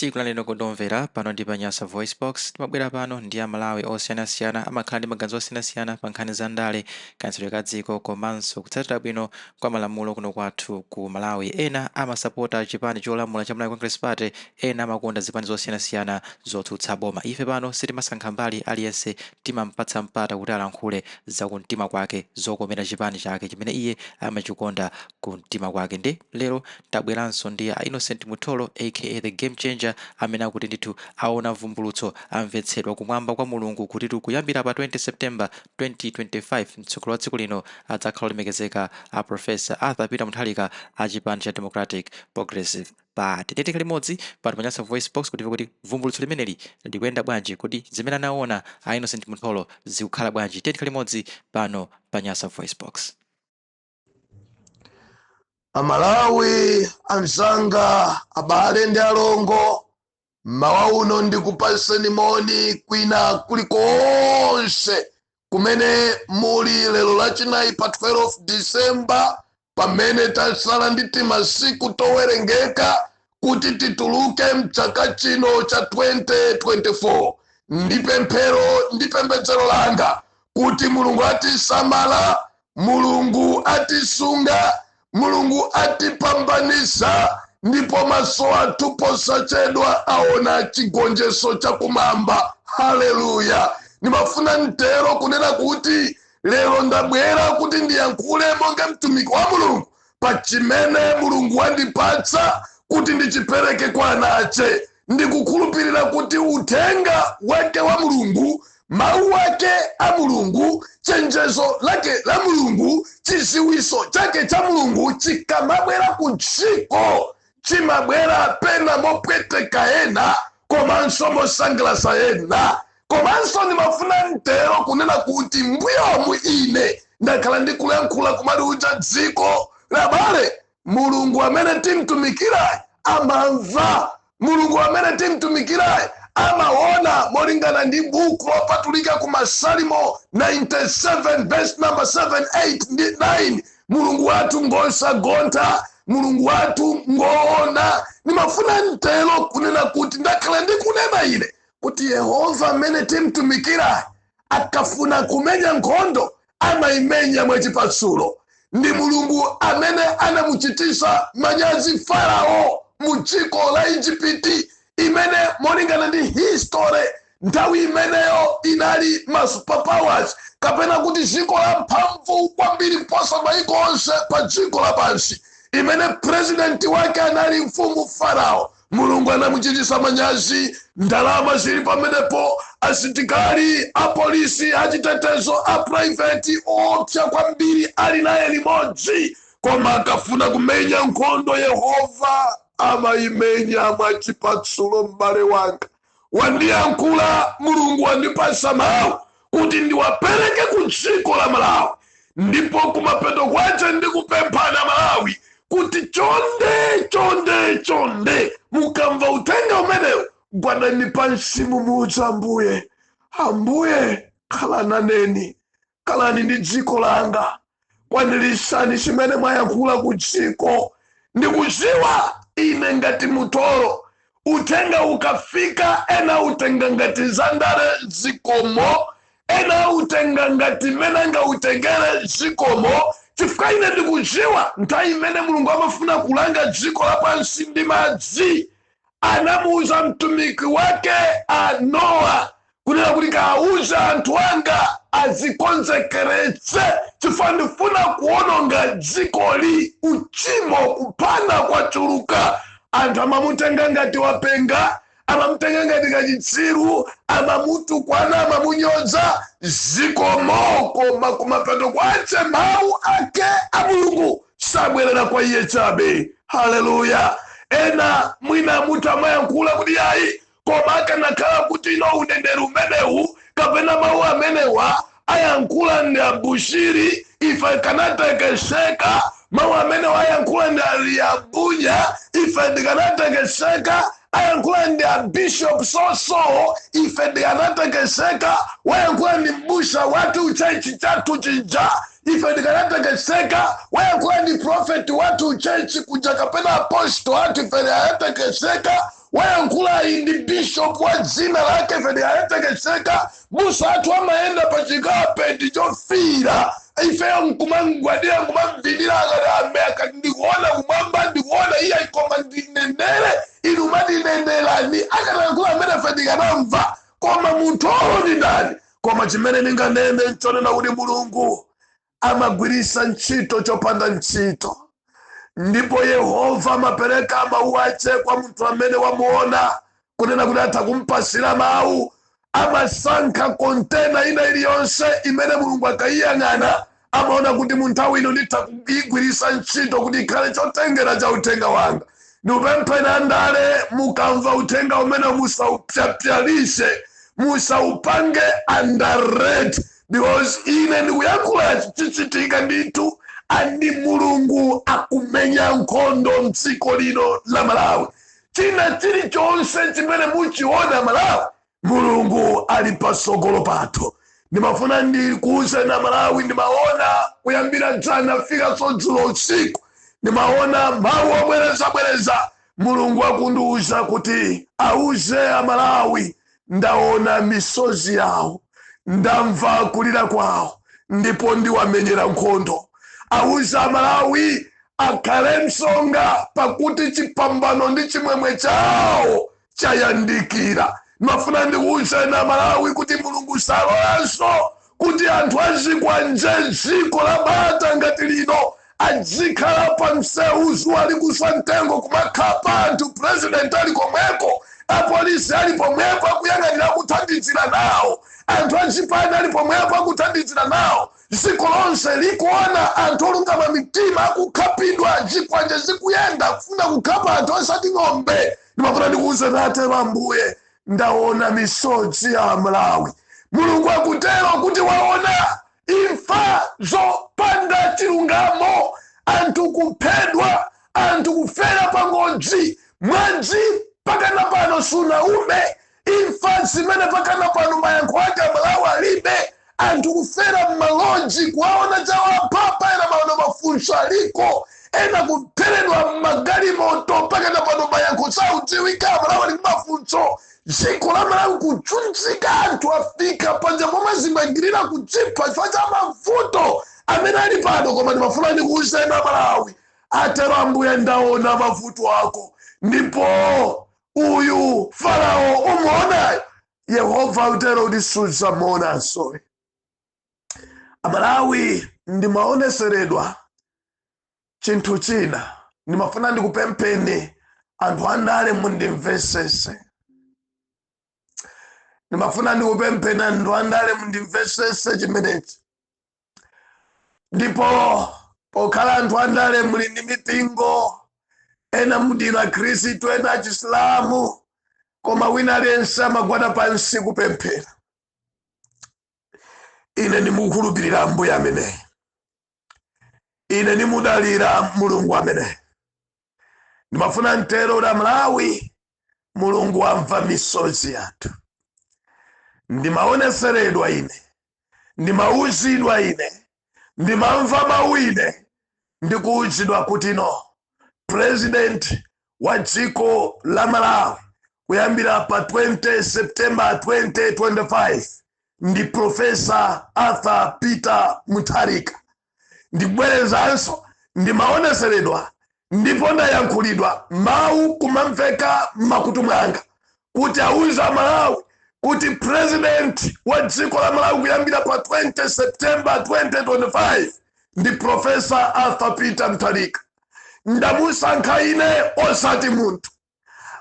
Tikulandireni kondomvera pano ndi pa Nyasa Voice Box. Timabwera pano ndi Amalawi osiyanasiyana, amakhala ndi maganizo osiyanasiyana pa nkhani za ndale, kayendetsedwe ka dziko komanso kutsatira bwino kwa malamulo kuno kwathu ku Malawi. Ena amasapota chipani cholamula cha Malawi Congress Party, ena amakonda zipani zosiyanasiyana zotsutsa boma. Ife pano sitimasankha mbali, aliyense timampatsa mpata kuti alankhule zakumtima kwake, zokomera chipani chake chimene iye amachikonda kumtima kwake. Ndi lero tabweranso ndi a Innocent Mutholo, aka The Game Changer, amene akuti ndithu aona vumbulutso, amvetsedwa kumwamba kwa Mulungu kuti kuyambira pa 20 September 2025 mtsogoleri wa dziko lino adzakhala olemekezeka a Professor Arthur Peter Mutharika a chipani cha Democratic Progressive Party. Tikhale limodzi pano pa Nyasa Voice Box kuti vumbulutso limeneli likuyenda bwanji, kuti zimene anaona a Innocent Mutholo zikukhala bwanji. Tikhale limodzi pano pa Nyasa Voice Box. Amalawi anzanga, abale ndi alongo, mmawa uno ndikupaseni moni kwina kulikonse kumene muli. Lero Lachinayi pa 12 Disemba, pamene tasala ndi timasiku towerengeka kuti tituluke mchaka chino cha 2024, ndi pemphero ndi pembedzero langa kuti Mulungu atisamala, Mulungu atisunga, Mulungu atipambanisa, ndipo maso athu posachedwa aona chigonjetso chakumwamba. Haleluya! Ndimafuna mtero kunena kuti lero ndabwera kuti ndiyankhule monga mtumiki wa Mulungu pa chimene Mulungu wandipatsa kuti ndichipereke kwa ana ache. Ndikukhulupirira kuti uthenga wake wa Mulungu, mawu ake a Mulungu, chenjezo lake la Mulungu, chiziwiso chake cha Mulungu chikamabwera ku dziko, chimabwera pena mopweteka ena komanso mosangalatsa ena. Komanso ndimafuna mtero kunena kuti mbuyomu ine ndakhala ndikulankhula kumaliuza dziko labale, Mulungu amene timtumikirayi amamva, Mulungu amene timtumikirayi amaona, molingana ndi buku lopatulika ku Masalimo 97 verse number 7, 8 ndi 9. Mulungu wathu ngosagontha, Mulungu wathu ngoona. Ndimafuna mtero kunena kuti ndakhala ndikunena ine kuti Yehova amene timtumikirayi akafuna kumenya nkhondo amayimenya mwachipatsulo. Ndi Mulungu amene anamuchitisa manyazi Farao mu dziko la Igupti, imene molingana ndi history nthawi imeneyo inali ma superpowers, kapena kuti dziko la mphamvu kwambiri kuposa maiko onse pa dziko lapansi, imene president wake anali mfumu Farao. Mulungu anamuchitisa manyazi, ndalama zili pamenepo, asitikali, apolisi, achitetezo, a private opsa kwambiri ali naye limodzi, koma akafuna kumenya nkhondo Yehova amayimenya mwachipatsulo. M'bale wanga, wandiyankhula Mulungu, wandipasa mawu kuti ndiwapereke ku dziko la Malawi. Ndipo kumapeto kwace ndikupemphana Malawi kuti chonde, chonde, chonde, mukamva uthenga umenewu gwadani pansi, mumuwuza Ambuye, "Ambuye, khalananeni, khalani ndi dziko langa, kwanirisani chimene mwayankhula ku dziko." Ndikudziwa ine ngati Mutolo, uthenga ukafika ena utenga ngati zandale zikomo, ena utenga ngati mmene angautengere zikomo, chifukwa ine ndikudziwa nthawi imene Mulungu amafuna kulanga dziko lapansi ndi madzi, anamuuza mtumiki wake a Nowa kunena kuti, "Kauza anthu anga azikonzekeretse, chifukwa ndifuna kuwononga dzikoli. Uchimo, kuphana kwachuluka." Anthu amamutenga ngati wapenga, amamutenga ngati kachitsiru, amamutukwana, amamunyoza, zikomo. Koma kumapeto kwace mawu ake a Mulungu sabwerera kwa iye chabe. Haleluya! Ena mwina mutamayankhula kuti, "Ayi, koma akanakhala kuti ino uneneri umenewu kapena mawu amenewa ayankhula ndi Abushiri, ife kanatekeseka. Mawu amenewa ayankhula ndi Aliabunya, ife ndikanatekeseka. Ayankhula ndi a Bishop soso, ife ndikanatekeseka. Wayankhula ndi mbusa wathu church chathu chija, ife ndikanatekeseka. Wayankhula ndi prophet wathu church kuja kapena apostle athu, ife ndikanatekeseka." Wayankhulayi ndi bishop wa dzina lake fedi ayetekeseka. Busa athu amayenda pa chikapeti chofira, ifeyo nkumangwadira, nkumamvinira, akati ame, akati ndikuona kumwamba, ndikuona iye, koma ndinenere inu matinenerani. Akatayankhula amene fe tikanamva, koma munthuwo ndi ndani? Koma chimene ndinganene nchonena kuti Mulungu amagwirisa ntchito chopanda ntchito, ndipo Yehova amapereka mawu ache kwa munthu amene wamuona kunena kuti atha kumpasira mawu. Amasankha container ina iliyonse imene Mulungu akayiyang'ana amaona kuti mu nthawi ino nditha kuyigwirisa ntchito kuti ikhale chotengera cha uthenga wanga. Ndikupempheni andale, mukamva uthenga umene musaupyapyalise, musaupange underrate, because ine ndikuyankhula chichitika ndithu, and Mulungu akumenya nkhondo mdziko lino la Malawi. China chilichonse chimene muchiona Malawi, Mulungu ali pasogolo pathu. Ndimafuna ndikuuze na Malawi, ndimaona kuyambira dzana fika dzulo usiku, ndimaona mawu obwerezabwereza. Mulungu akundiuza kuti auze Amalawi, ndaona misozi yawo, ndamva kulira kwawo, ndipo ndiwamenyera nkhondo. Auze Amalawi akhale msonga, pakuti chipambano ndi chimwemwe chawo chayandikira. Ndimafuna ndikuwuzeni Amalawi kuti Mulungu salolanso kuti anthu azikwanje dziko la bata ngati lino azikhala pa msewu, zuwa likuswa mtengo, kumakhapa anthu, president ali komweko, apolisi ali pomwepo akuyang'anira, akuthandizira nawo, anthu azipani ali pomwepo akuthandizira nawo, dziko lonse likuona anthu olungama mitima akukhapidwa, zikwanje zikuyenda kufuna kukhapa anthu osati ng'ombe. Ndimafuna ndikuwuzeni, atero Ambuye, ndaona misozi ya Amalawi. Mulungu akutero kuti waona imfa zopanda chilungamo, anthu kuphedwa, anthu kufera pangodzi, mwadzi pakana pano sunaume, imfa zimene pakana pano mayankho ake Amalawi alibe, anthu kufera m'malodge, kuwaona chawapapa, ena maono mafunso aliko, ena kupheredwa m'magalimoto, pakana pano mayankho saudziwika. Amalawi ali ndi mafunso. Dziko la Malawi kuchunzika, anthu afika panja pomazimangirira kudzipha chifukwa cha mavuto amene ali pano. Koma ndimafuna ndikuwuzeni Amalawi, atero Ambuye, ndaona mavuto ako, ndipo uyu Farao umuonayo, Yehova utero kuti sudzamuonanso. Amalawi, ndimaoneseredwa chinthu china. Ndimafuna ndikupempheni anthu andale mundimvesese. Ndimafuna ndikupempheni anthu andale mundimvesese chimenechi. Ndipo pokhala anthu andale muli ndi mipingo, ena mudira Khristu, ena Achisilamu, koma wina aliyense amagwada pansi kupemphera. Ine ndimukhulupirira Ambuye ameneyi, ine ndimudalira Mulungu ameneyi. Ndimafuna mtero la Malawi, Mulungu amva misozi yathu. Ndimaoneseredwa ine, ndimauzidwa ine, ndimamva mawu ine, ndikuuzidwa kuti no president wa dziko la Malawi kuyambira pa 20 September 2025 ndi Professor Arthur Peter Mutharika. Ndibwerezanso, ndimaoneseredwa ndipo ndayankhulidwa mawu kumamveka m'makutu mwanga kuti auza Malawi kuti president wa dziko la Malawi kuyambira pa 20 September 2025 ndi Professor Arthur Peter Mutharika. Ndamusankha ine osati munthu.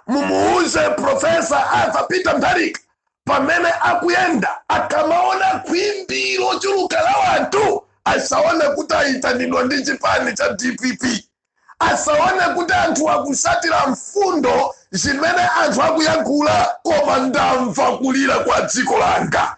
Mumuuze Professor Arthur Peter Mutharika, pamene akuyenda akamaona khwimbi lochuluka la wanthu, asaone kuti ayitanidwa ndi chipani cha DPP, asaone kuti anthu akusatira mfundo zimene anthu akuyankhula, koma ndamva kulira kwa dziko langa,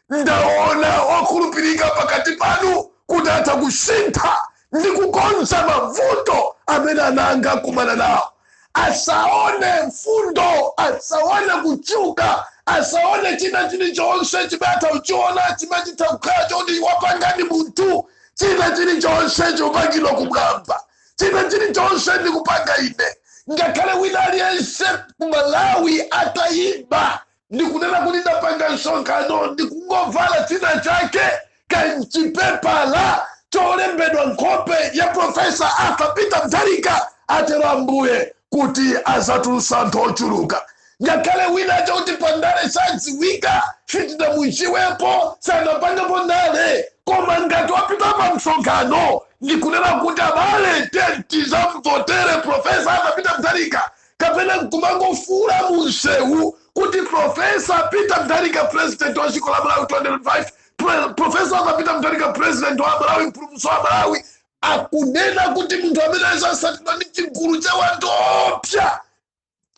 ndaona okhulupirika pakati panu kuti atha kusintha ndi kukonza mavuto amene ananga akumana nawo. Asaone mfundo, asaone kuchuka, asaone china chilichonse chimene atha kuchiona chimene chitha kukhala choti wapangani munthu. China chilichonse chopangidwa kumwamba, china chilichonse ndikupanga ine. Ngakhale wina aliyense ku Malawi atayimba ndikunena kuti ndapanga msonkhano, ndikungovala china chake kanchipepala cholembedwa nkhope ya Professor Arthur Peter Mutharika, atero Ambuye kuti azatulusa anthu ochuluka. Ngakhale wina chakuti pandale sadziwika, sitinamudziwepo, sanapangepo ndale, koma ngati wapita pa msonkhano ndikunena kuti abale, tizamvotere Professor Arthur Peter Mutharika, kapena nkumangofula munsewu kuti Professor Peter Mutharika president wa dziko la Malawi 2025, Professor Arthur Peter Mutharika president wa Malawi, mpulumutsi wa Malawi, akunena kuti munthu amene azasatidwa ndi chigulu cha wanthu opsa.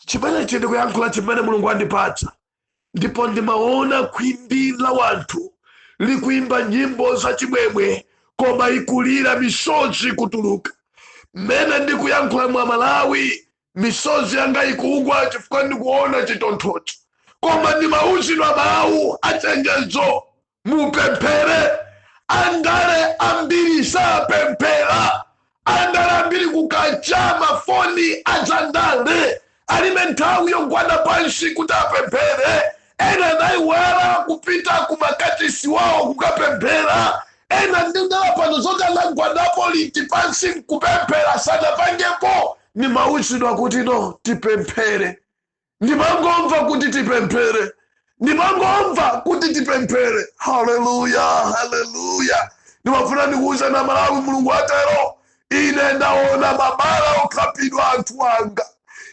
Chimene ndikuyankhula, chimene Mulungu andipatsa, ndipo ndimaona khwimbi la wanthu likuimba nyimbo zachimwemwe, koma ikulira, misozi kutuluka. Mmene ndikuyankhula mwa Malawi, misozi yanga ikugwa chifukwa ndikuona chitonthocho. Koma ndimauzidwa mawu achenjezo: mupemphere. Andale ambiri sapemphera. Andale ambiri kukacha mafoni azandale, alibe nthawi yogwada pansi kuti apemphere. Ena anayiwala kupita ku makachisi wawo kukapemphera. Ena ndindala pano zoti anagwadapo liti pansi nkupemphera, sanapangepo. Nimauzidwa kuti no, tipemphere. Ndimangomva kuti tipemphere, ndimangomva kuti tipemphere. Haleluya, haleluya! Ndimafuna ndikuuza na Malawi, Mulungu atero: ine ndaona mabala okhapidwa anthu anga,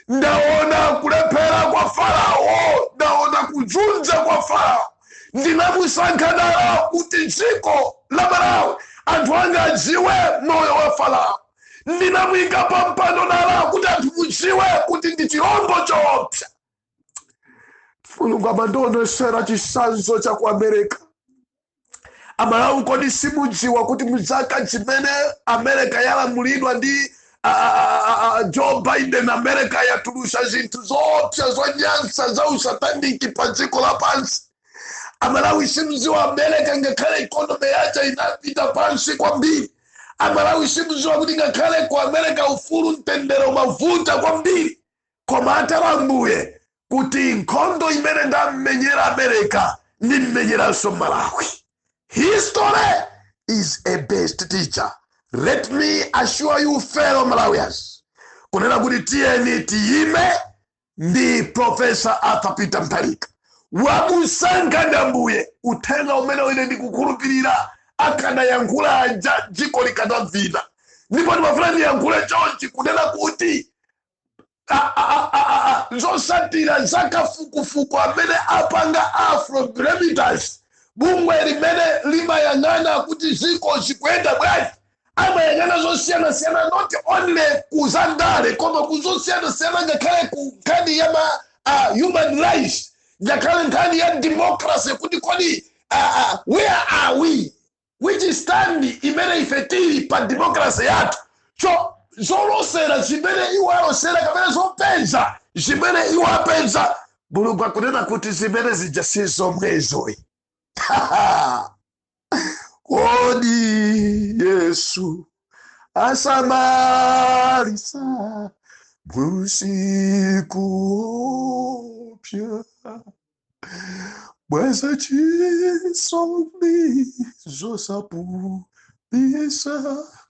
ndaona kulephera kwa Farao, ndaona kuzunza kwa Farao. Ndinamusankha dala kuti dziko la Malawi, anthu anga adziwe moyo wa Farao. Ndinamuyika pa mpando dala kuti anthu mudziwe kuti ndi chirombo choopsa. Mulungu amandionesera chisanzo cha ku America. Amalawi, kodi simudziwa kuti muzaka zimene America yalamulidwa ndi Joe Biden, America yatulusa zinthu zoopsa, zonyansa, za usataniki pa dziko lapansi? Amalawi, simudziwa America ngakhale economy yacha inapita pansi kwambiri? Amalawi, simudziwa kuti ngakhale ku America ufulu, mtendere umavuta kwambiri? Koma atero Ambuye kuti nkhondo imene ndammenyera America, ndimmenyeranso Malawi. History is a best teacher. Let me assure you, fellow Malawians, kunena kuti tiyeni tiyime ndi Professor Arthur Peter Mutharika. Wamusankha ndi Ambuye. Uthenga umene ine ndikukhulupirira, akanayankhula aja, dziko likanavina. Ndipo ndimafuna ndiyankhule chonchi, kunena kuti zosatira zakafukufuku amene apanga Afrobarometers, bungwe limene limayang'ana kuti ziko zikuyenda bwanji, amayang'ana zosiyanasiyana, not only kuzandale koma kuzosiyanasiyana, ngakhale ku nkhani ya ma human rights, ngakhale nkhani ya democracy, kuti kodi where are we, which stand imene ife tili pa democracy yathu. So zolosera zimene iwo alosera kapena zopeza zimene iwo apeza, Mulungu akunena kuti zimene zija si zomwezoyi. Kodi Yesu asamalisa usiku opya, bweza chisoni zosapupisa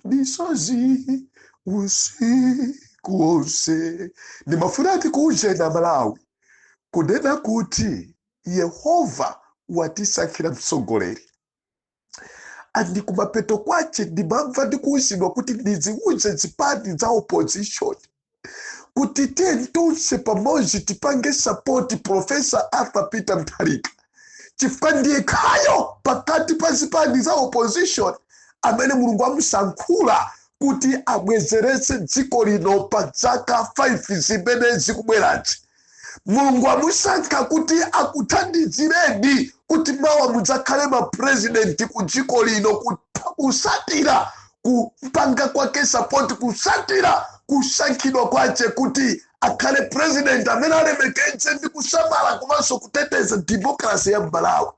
misozi usiku wonse? Ndimafuna tikuuze na Malawi kunena kuti Yehova watisankhira mtsogoleri. And kumapeto kwace ndimamva ndikuwuzidwa kuti ndiziuze zipani za opposition kuti tiye tonse pamodzi tipange support Professor Arthur Peter Mutharika, chifukwa ndiye khayo pakati pa zipani za opposition amene Mulungu amusankhula kuti abwezeretse dziko lino pa zaka 5 zimene zikubwerazi. Mulungu amusankha kuti akuthandizireni kuti mawa mudzakhale mapurezidenti ku dziko lino, kusatira kupanga kwake support, kusatira kusankhidwa kwace kuti akhale president amene alemekeze ndi kusamala komanso kuteteza democracy ya Malawi.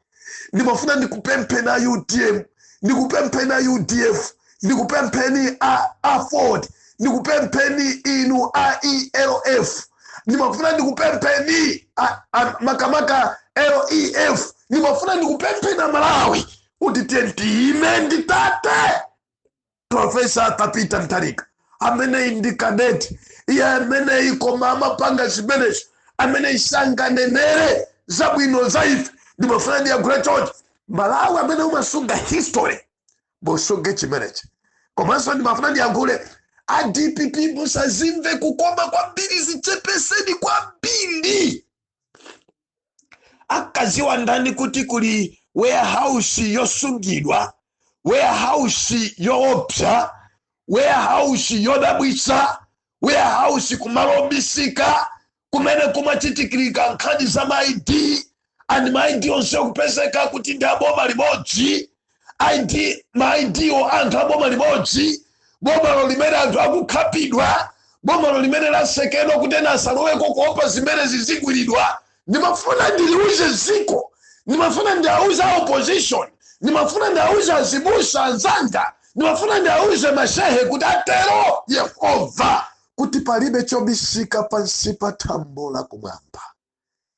Ndimafuna ndikupempheni a UTM, ndikupempheni a UDF, ndikupempheni a AFORD, Ndikupempheni inu a ELF, ndimafuna ndikupempheni makamaka LEF, ndimafuna ndikupempheni Amalawi kuti tiye tiyime ndi tate Professor Peter Mutharika, ameneyi ndi cadet iye ameneyi, koma amapanga zimenezo, amene sanganenere zabwino za ife. Ndimafuna ndiyankhule chonchi: Malawi amene umasunga history, musunge chimenechi. Komanso ndimafuna ndiyankhule a DPP, musazimve kukoma kwambiri, zichepeseni kwambiri. Akaziwa ndani kuti kuli warehouse yosungidwa, warehouse yoopsa, warehouse yodabwitsa, warehouse kumalo obisika kumene kumachitikirika nkhani za ma ID, and ma ID onse kupezeka kuti ndi aboma limodzi ID, ma ID o anthu aboma limodzi, bomalo limene anthu akukhapidwa, bomalo limene lasekedwa kuti ena asaloweko kuopa zimene zizigwiridwa? Ndimafuna ndiliuze ziko, ndimafuna ndiauze a opposition, ndimafuna ndiauze azibusa anzanga, ndimafuna ndiauze mashehe kuti atero Yehova kuti palibe chobisika pansi pa thambo lakumwamba,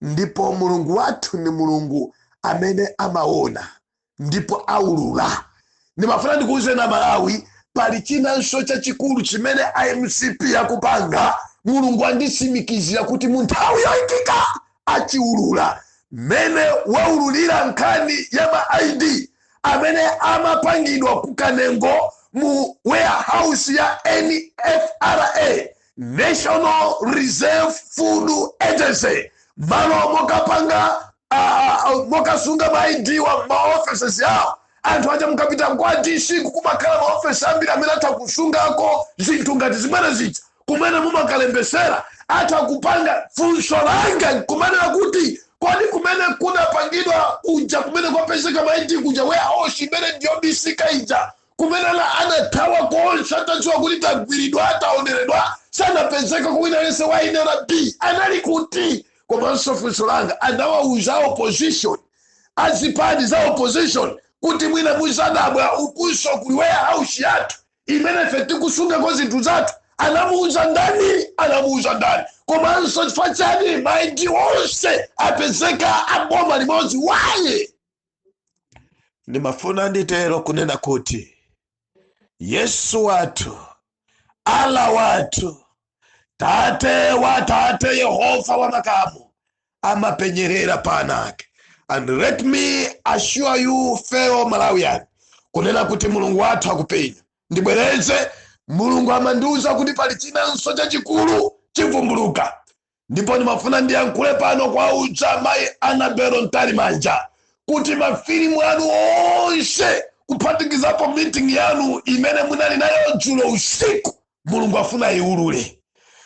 ndipo Mulungu wathu ni Mulungu amene amaona ndipo aulula. Ndimafuna ndikuuze na Malawi, pali chinanso chachikulu chimene iMCP akupanga. Mulungu anditsimikizira kuti mu nthawi yoyikika achiulula. Mmene waululira nkhani ya ma ID amene amapangidwa ku Kanengo mu warehouse ya NFRA, National Reserve Food Agency, malo mokapanga mokasunga ma ID wa maoffices yawo. Anthu aja mukapita kwa DC kukumakhala maofesi ambiri amene atha kusungako zinthu ngati zimene zija kumene mumakalembesera, atha kupanga. Funso langa kumanena kuti kodi kumene kunapangidwa kuja, kumene kwapezeka ma ID kuja, warehouse imene ndiyobisika ija, kumene anathawa konse atadziwa kuti tagwiridwa, ataoneredwa, sanapezeka kuwina yense wa NRB, anali kuti? Komanso funso langa, anawauza opposition, azipani za opposition, kuti mwina muzadabwa ukunso kuli warehouse yathu imene ife tikusungako zinthu zathu? Anamuuza ndani? Anamuuza ndani? Komanso chifukwa chani ma ID onse apezeka aboma limodzi? Waye ndimafuna nditero kunena kuti Yesu wathu, Allah wathu, Tate wa tate, Yehova wa makamu amapenyerera pa ana ake. And let me assure you, fellow Malawian, kunena kuti Mulungu wathu akupenya. Ndibwereze, Mulungu amandiuza kuti pali chinanso chachikulu chivumbuluka. Ndipo ndimafuna ndiyankhule pano kwa uja mayi Annabel Mtalimanja kuti mafilimu anu onse, kuphatikizapo meeting yanu imene munali nayo dzulo usiku, Mulungu afuna iulule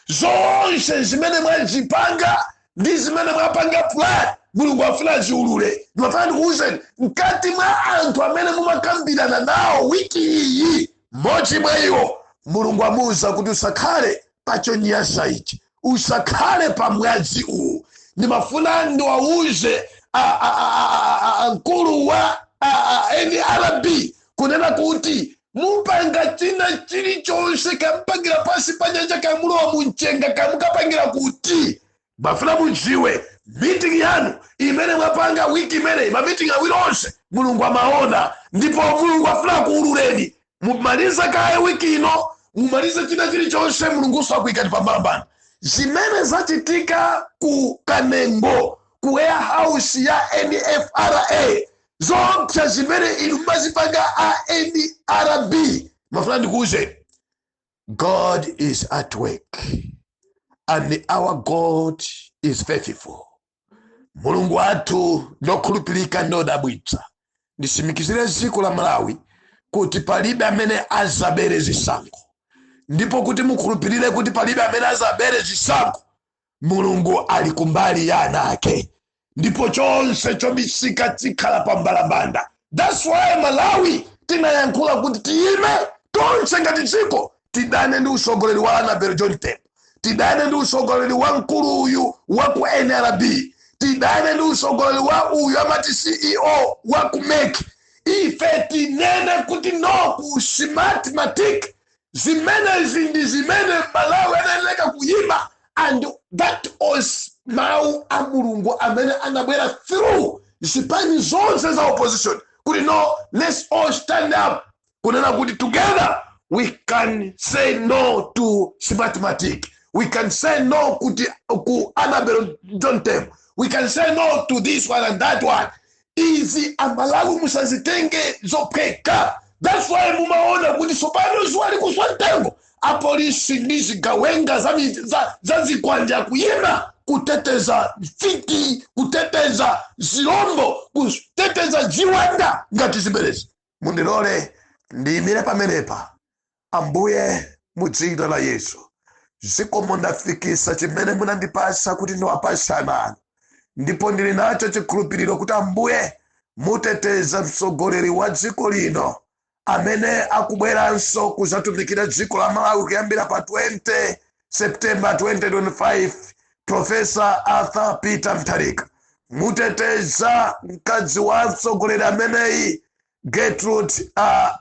zonse zimene mwazipanga ndi zimene mwapanga plan. Mulungu afuna ziulule. Ndimafuna ndikuwuzeni, mkati mwa anthu amene mumakambirana nawo wiki iyi, mmodzi mwa iwo Mulungu amuwuza kuti usakhale pachonyasa ichi, usakhale pa mwazi uwu. Ndimafuna ndiwawuze mkulu wa NRB kunena kuti mupanga china chilichonse, kampangira pasi pa nyanja, kamulowa mumchenga, kamukapangira kuti mafuna mudziwe meeting yanu imene mwapanga wiki imeneyi, ma meeting awiri onse, Mulungu amaona ndipo Mulungu afuna kuululeni. Mumalize kaye wiki ino, mumalize china chilichonse, Mulungu sakuikani pambalambanda. Zimene zachitika ku Kanengo ku warehouse ya NFRA, zoopsa zimene inu mumazipanga a NRB, mafuna ndikuwuzeni, God is at work and our God is faithful. Mulungu wathu ndokhulupirika, ndodabwitsa. Ndisimikizire dziko la Malawi kuti palibe amene azabere zisankho, ndipo kuti mukhulupirire kuti palibe amene azabere zisankho, Mulungu ali kumbali ya ana ake, ndipo chonse chobisika chikhala pa mbalambanda. That's why Malawi tinayankhula kuti tiyime tonse ngati dziko, tidane ndi usogoleri wa Annabel John Tembo, tidane ndi usogoleri wa mkulu uyu wa ku NRB, tidane ndi usogoleri wa uyu amati CEO wa ku MEC. Ife tinene kuti no ku Smartmatic. Zimenezi ndi zimene Malawi anayeneka kuyima, and that was mawu a Mulungu amene anabwera through zipani zonse za opposition kuti, "No, let's all stand up," kunena kuti together we can say no to Smartmatic, we can say no kuti ku Annabel John Tembo, we can say no to this one and that one. Izi, Amalawi, musazitenge zophweka. That's why mumaona kuti sopano zuwa likuswa mtengo, apolisi ndi zigawenga za zikwanja kuyima kuteteza mfiti, kuteteza zilombo, kuteteza ziwanda ngati zimenezi. Mundilole ndiyimire pamenepa. Ambuye, mu dzina la Yesu, zikomo. Ndafikisa chimene munandipasa kuti ndiwapasana anu, ndipo ndili nacho chikhulupiriro kuti, Ambuye, muteteza mtsogoleri wa dziko lino amene akubweranso kuzatumikira dziko la Malawi kuyambira pa 20 September 2025, Professor Arthur Peter Mutharika. Muteteza mkazi wa mtsogoleri ameneyi, Gertrude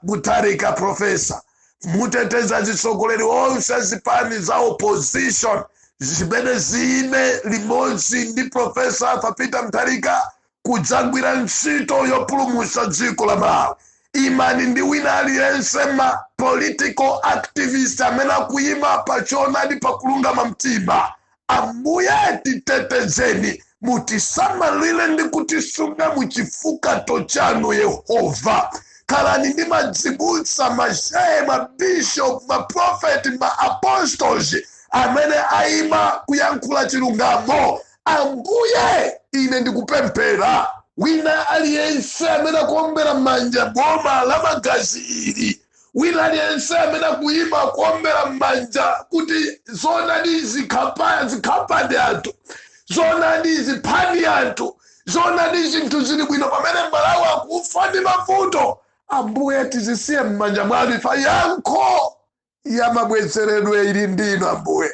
Mutharika Professor. Muteteza zitsogoleri onse zipani za opposition zimene ziyime limodzi ndi Professor Arthur Peter Mutharika kudzagwira ntchito yopulumutsa dziko la Malawi. Imani ndi wina aliyense, ma political activist amene akuyima pachoonadi, pakulungama mtima. Ambuye, titetezeni, mutisamalire ndi kutisunga muchifukato chanu. Yehova, khalani ndi madzibusa, mashehe, mabishop, maprofeti, maapostles amene ayima kuyankhula chilungamo. Ambuye, ine ndikupemphera, wina aliyense amene akuombera m'manja boma la magazi ili, wina aliyense amene akuyima kuombera m'manja kuti zonadi zikhapande anthu, zonadi ziphani anthu, zonadi zinthu zili bwino pamene Malawi akufa ndi mavuto, Ambuye, tizisiye m'manja mwanu. Ifa yankho ya mabwezeredwe ili ndino. Ambuye,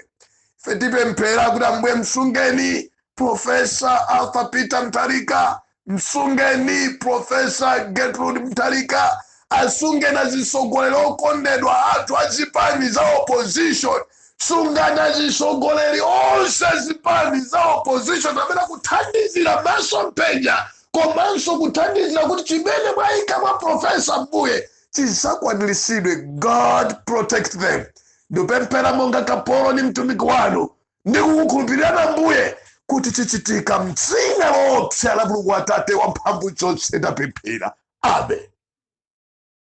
ife tipemphera kuti, Ambuye, msungeni Professor Arthur Peter Mutharika, msungeni Professor Gertrude Mutharika, asungeni azitsogoleri okondedwa athu azipani za opposition. Sungani azitsogoleri onse azipani za opposition amene akuthandizira masomphenya komanso kuthandizira kuti chimene mwayika mwa Professor, Mbuye, chisakwaniritsidwe. God, protect them. Ndipemphera monga kapolo ni mtumiki wanu, ndikukukhulupirirana, Mbuye, kuti chichitika mdzina loopsa la Mulungu Atate wamphamvu zonse ndapemphera, amen.